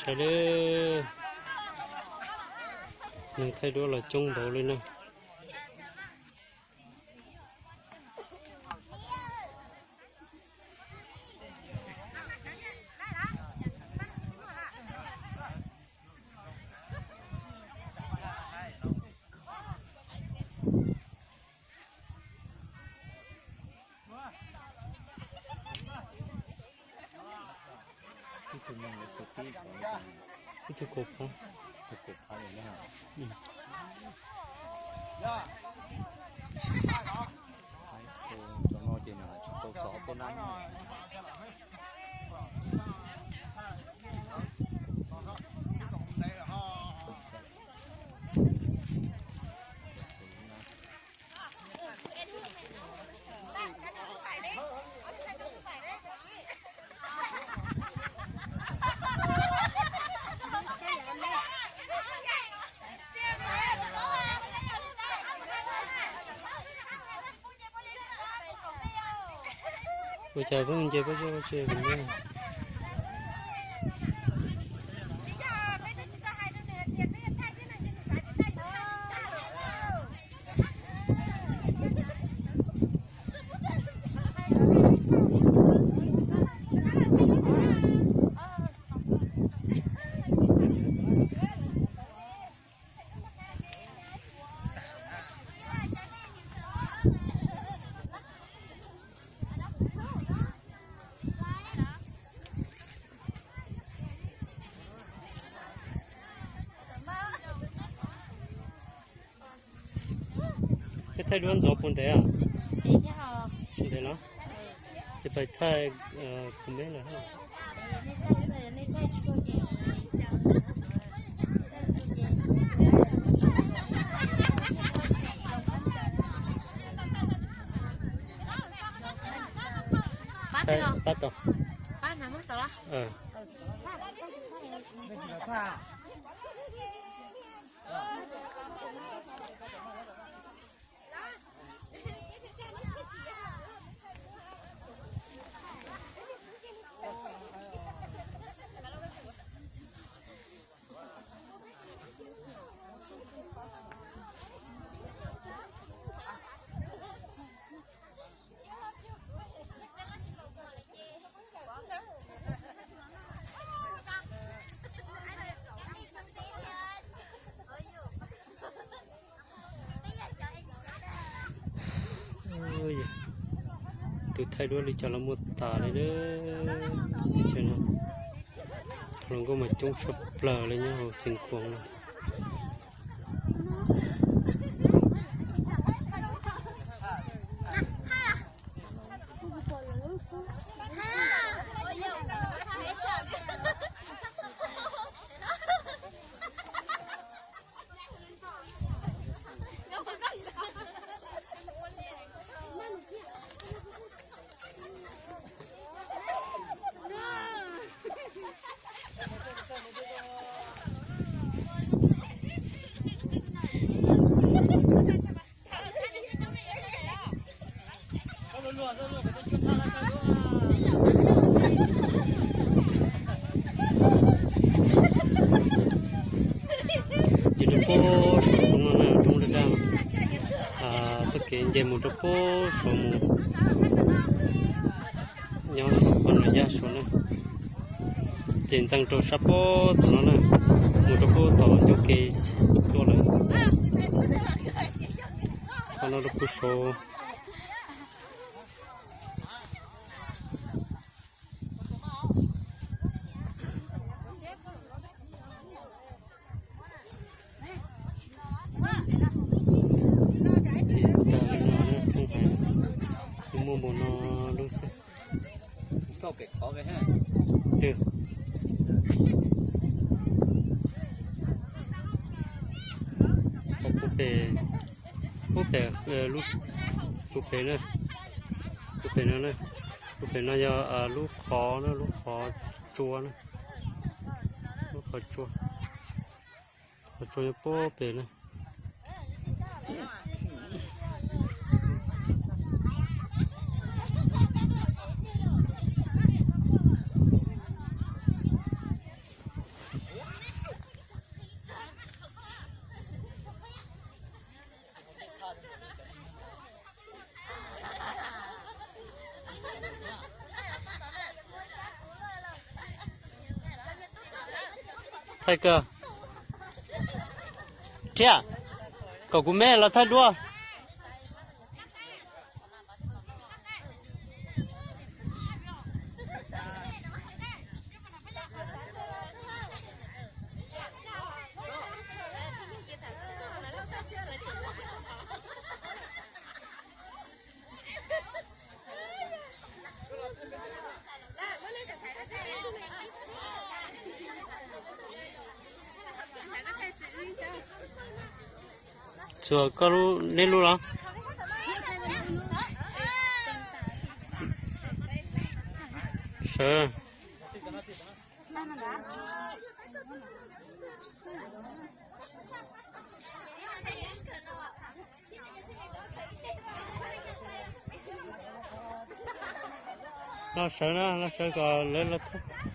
Raws li, neeg thaij duab los coob npaum li na. Ib tug kaum phav. Cov no ces nws tsis tau txog ob peb nab. Ua cas pheej nce pob zeb pob zeb? Peb thaij duab ntxov puas ntev? Ntev los? Ces pais thaij kuv me lawm. Pab tau. Tus thaij duab li cas los muaj tas li. Tsev no hluas nkauj mas coob tshaj plaws li nyob hauv Xeev Khuam no. Ces rau pem saum roob no na, roob daj daj, txoj kev nce mus rau pem saum mus, nyob saum qhov no yaj saum na. Ces ntxeev rau sab pem tom no na, mus rau pem tom ncauj ke tuaj lawm. Qhov no rau pem saud. Tag li no, muaj npaum no lub xwb. Puag pem, puag pem, lub, puag pem na, puag pem no na, puag pem no yog lub qhov na, lub qhov tsua na, lub qhov tsua, qhov tsua nyob puag pem na. Thaij kawg. Thiab, kom kuv me los thaij duab. Txuas koj neb lub los. Sawv. Los sawv na, los sawv kom lawv los thaij.